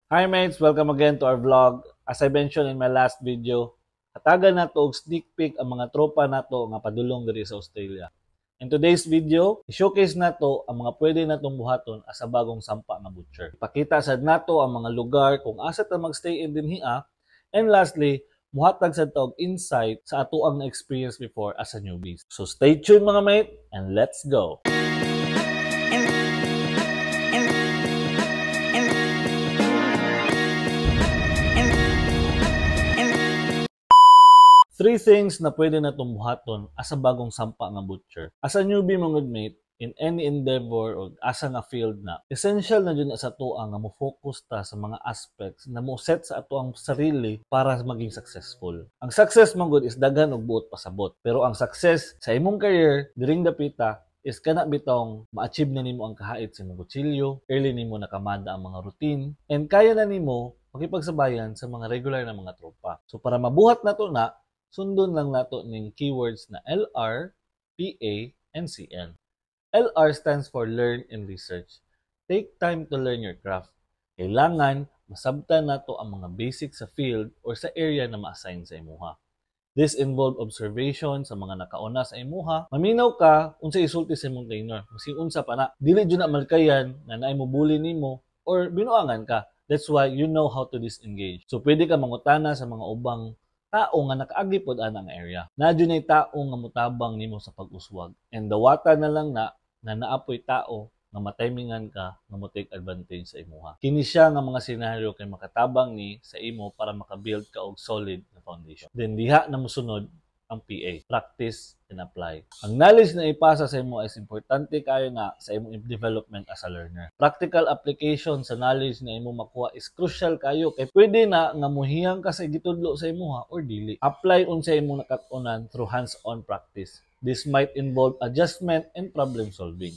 Hi mates, welcome again to our vlog. As I mentioned in my last video, hatagan nato og sneak peek ang mga tropa nato nga padulong diri sa Australia. In today's video, i-showcase nato ang mga pwede natong buhaton as a bagong sampa nga butcher. Ipakita sad nato ang mga lugar kung asa ta magstay in dinhia, and lastly, muhatag sad ta og insight sa atoang na-experience before as a newbies. So stay tuned, mga mate, and let's go! Three things na pwede natong buhaton as a bagong sampa nga butcher. As a newbie, mga mate, in any endeavor o asa nga field na, essential na jud na sa atoa nga mo-focus ta sa mga aspects na mo set sa atoang sarili para maging successful. Ang success man gud is daghan og buot pasabot. Pero ang success sa imong career diring dapita is kana bitong ma-achieve na nimo ang kahait sa imong kutsilyo, early nimo nakamada ang mga routine, and kaya na nimo makipagsabayan sa mga regular na mga tropa. So para mabuhat nato na, sundon lang nato ning keywords na LR, PA, and CN. LR stands for learn and research. Take time to learn your craft. Kailangan masabtan nato ang mga basic sa field or sa area na ma-assign sa imuha. This involve observation sa mga nakauna sa imuha. Maminaw ka unsa isulti sa imong trainer. Maski unsa pa na. Dili jud na malikayan nga naay mobully nimo or binuangan ka. That's why you know how to disengage. So pwede ka mangutana sa mga ubang tao nga nakaagi pod ana nga area. Naa jud nay tao nga motabang nimo sa pag-uswag. And dawata na lang na nga naapoy tao nga matimingan ka nga mo take advantage sa imuha. Kini siya nga mga senaryo kay makatabang ni sa imo para makabuild ka og solid na foundation. Then diha na mosunod ang PA, practice and apply. Ang knowledge na ipasa sa imo is importante kayo na sa imong development as a learner. Practical application sa knowledge na imo makuha is crucial kayo kay pwede na nga muhiyang ka sa gitudlo sa imuha or dili. Apply unsa imong nakat-onan through hands-on practice. This might involve adjustment and problem solving.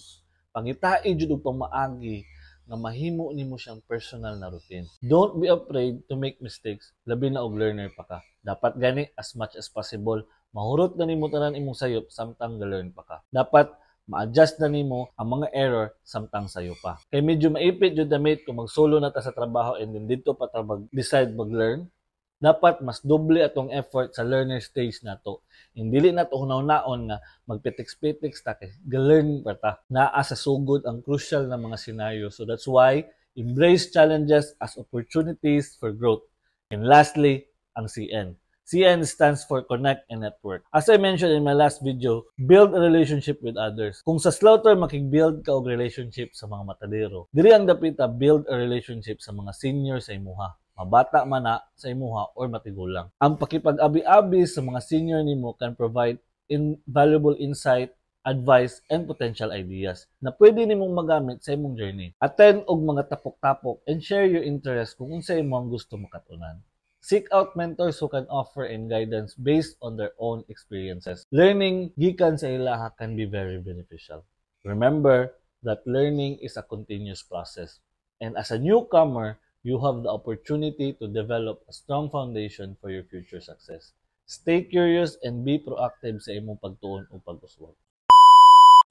Pangitai jud og pamaagi nga mahimo nimo siyang personal na routine. Don't be afraid to make mistakes, labi na og learner pa ka. Dapat gani as much as possible mahurot na nimo tanan imong sayop samtang ga-learn pa ka. Dapat ma-adjust na nimo ang mga error samtang sayo pa. Kay medyo maipit jud mate kung mag-solo na ta sa trabaho and then didto pa ta mag-decide mag-learn. Dapat mas doble atong effort sa learner stage nato. Dili nato hunahunaon nga magpitiks-pitiks ta kay ga-learn pa ta. Naa sa sugod ang crucial na mga scenario. So that's why embrace challenges as opportunities for growth. And lastly, ang CN. CN stands for Connect and Network. As I mentioned in my last video, build a relationship with others. Kung sa slaughter makig-build ka og relationship sa mga matadero, diri ang dapita, build a relationship sa mga senior sa imuha. Mabata man na sa imuha or matigulang. Ang pakipag-abi-abi sa mga senior nimo can provide invaluable insight, advice, and potential ideas na pwede nimong magamit sa imong journey. Attend og mga tapok-tapok and share your interest kung unsa imong gusto makatunan. Seek out mentors who can offer and guidance based on their own experiences. Learning gikan sa ilaha can be very beneficial. Remember that learning is a continuous process. And as a newcomer, you have the opportunity to develop a strong foundation for your future success. Stay curious and be proactive sa imong pagtuon o pag-uswag.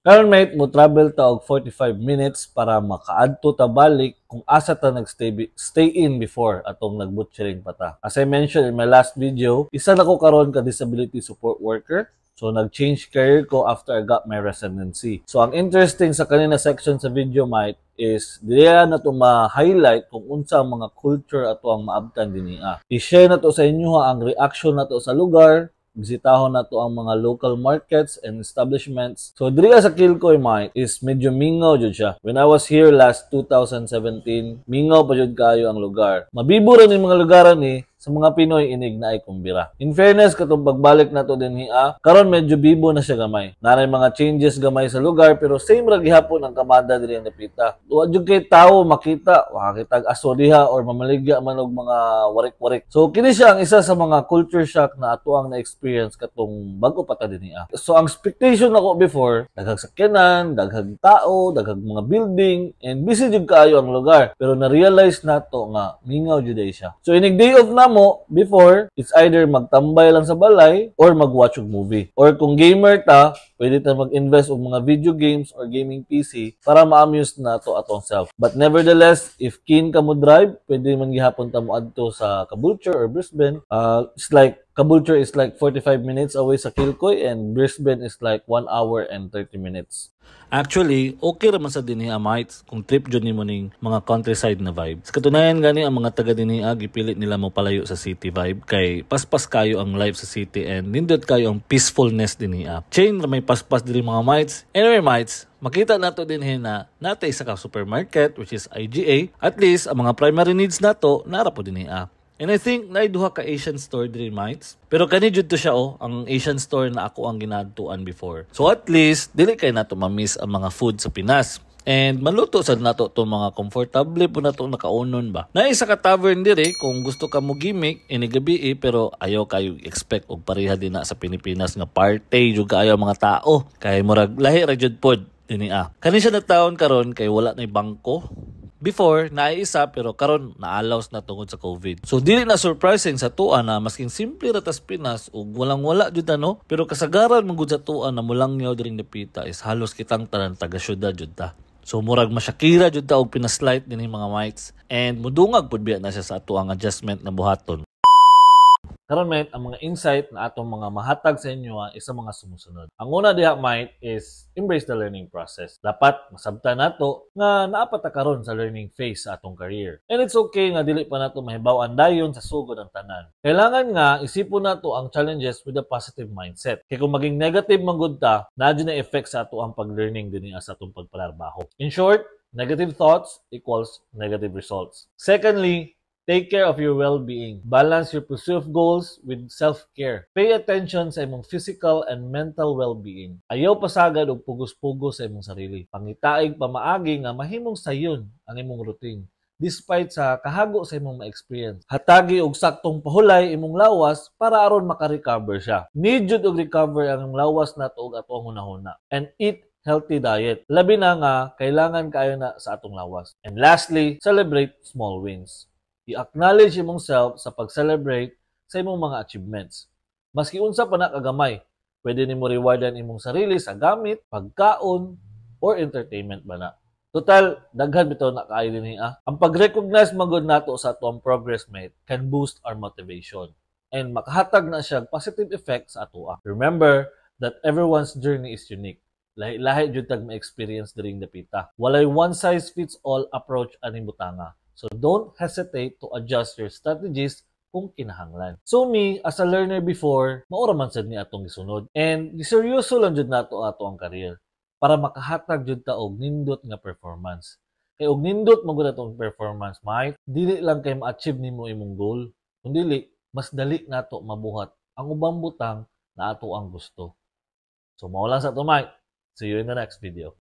Karon mate, mo travel ta og 45 minutes para makaadto ta balik kung asa ta nagstay stay in before atong nagbutchering pa ta. As I mentioned in my last video, isa na ko karon ka disability support worker. So nag-change career ko after I got my residency. So ang interesting sa kanina section sa video, mate, is diya na to ma-highlight kung unsa ang mga culture ato ang maabtan dinhi. I-share na to sa inyo ang reaction nato sa lugar, bisitahon nato ang mga local markets and establishments. So diri sa Kilcoy, mate, is medyo mingaw jud siya. When I was here last 2017, mingaw pa jud kayo ang lugar. Mabibo ra ni mga lugar ni sa mga Pinoy inig naay kumbira. In fairness, katong pagbalik nato dinhi, karon medyo bibo na siya gamay. Naray mga changes gamay sa lugar pero same ra gihapon ang kamada diri ang dapita. Wa jud kay tawo makita, wa kitag aso diha or mamaligya man og mga warik-warik. So kini siya ang isa sa mga culture shock na ato ang na-experience katong bag-o pa ta dinhi. So ang expectation nako before, daghang sakyanan, daghang tao, daghang mga building and busy jud kaayo ang lugar. Pero na-realize nato nga mingaw jud siya. So inig day off na namo before, it's either magtambay lang sa balay or mag-watch og movie. Or kung gamer ta, pwede ta mag-invest og mga video games or gaming PC para ma-amuse nato atong self. But nevertheless, if keen ka mo drive, pwede man gihapon ta mo adto sa Caboolture or Brisbane. It's like Caboolture is like 45 minutes away sa Kilcoy and Brisbane is like 1 hour and 30 minutes. Actually, okay ra man sa dinhi, mates, kung trip jud nimo ning mga countryside na vibe. Sa katunayan gani, ang mga taga dinhi gipilit nila mo palayo sa city vibe kay paspas kayo ang life sa city and nindot kayo ang peacefulness dinhi. Chain ra may paspas diri, mga mates. Anyway, mates, makita nato dinhi na naa tay isa ka supermarket, which is IGA. At least ang mga primary needs nato nara po dinhi. And I think naay duha ka Asian store diri, mates. Pero kani jud to siya oh, ang Asian store na ako ang ginadtuan before. So at least dili kay nato ma-miss ang mga food sa Pinas. And maluto sad nato to mga komportable po nato nakaunon ba. Naa isa ka tavern diri kung gusto ka mo gimmick ini gabi eh, pero ayaw kayo expect og pareha din na sa Pilipinas nga party jud kaayo ang mga tao. Kay murag lahi ra jud pod dinhi ah. Kani siya na taon karon kay wala nay bangko. Before, naay isa pero karon naalaws na tungod sa COVID. So dili na surprising sa tua na masking simple ra tas Pinas ug walang wala jud ano, pero kasagaran man gud sa tua na mulangyaw diring dapita is halos kitang tanan taga syudad jud ta. So murag masyakira jud ta og Pinas light dinhi, mga mates, and mudungag pud biya na siya sa ato ang adjustment na buhaton. Karon, mate, ang mga insight na atong mga mahatag sa inyo is sa mga sumusunod. Ang una diha, mate, is embrace the learning process. Dapat masabtan nato nga naa pa ta karon sa learning phase sa atong career. And it's okay nga dili pa nato mahibaw-an dayon sa sugod ang tanan. Kailangan nga isipon nato ang challenges with a positive mindset. Kay kung maging negative man gud ta, naa na effect sa ato ang pag-learning dinhi sa atong pagpanarbaho. In short, negative thoughts equals negative results. Secondly, take care of your well-being. Balance your pursuit of goals with self-care. Pay attention sa imong physical and mental well-being. Ayaw pasagad og pugos-pugos sa imong sarili. Pangitaig pamaagi nga mahimong sayon ang imong routine despite sa kahago sa imong ma-experience. Hatagi og saktong pahulay imong lawas para aron maka-recover siya. Need jud og recover ang imong lawas nato ug ato ang hunahuna. And eat healthy diet. Labi na nga kailangan kaayo na sa atong lawas. And lastly, celebrate small wins. I-acknowledge imong self sa pag-celebrate sa imong mga achievements. Maski unsa pa na kagamay, pwede nimo rewardan imong sarili sa gamit, pagkaon, or entertainment ba na. Total, daghan bitaw na kaayo dinhi ah. Ang pag-recognize magod nato sa atong progress, mate, can boost our motivation and makahatag na siya positive effect sa atoa. Remember that everyone's journey is unique. Lahi-lahi jud tag ma-experience diring dapita. Walay one size fits all approach aning butanga. So don't hesitate to adjust your strategies kung kinahanglan. So me, as a learner before, mao ra man sad ni atong gisunod. And giseryoso lang jud nato ato ang career para makahatag jud ta og nindot nga performance. Kay og nindot man gud atong performance, mate, dili lang kay ma-achieve nimo imong goal, kundi mas dali nato mabuhat ang ubang butang na ato ang gusto. So mao lang sa ato, mate. See you in the next video.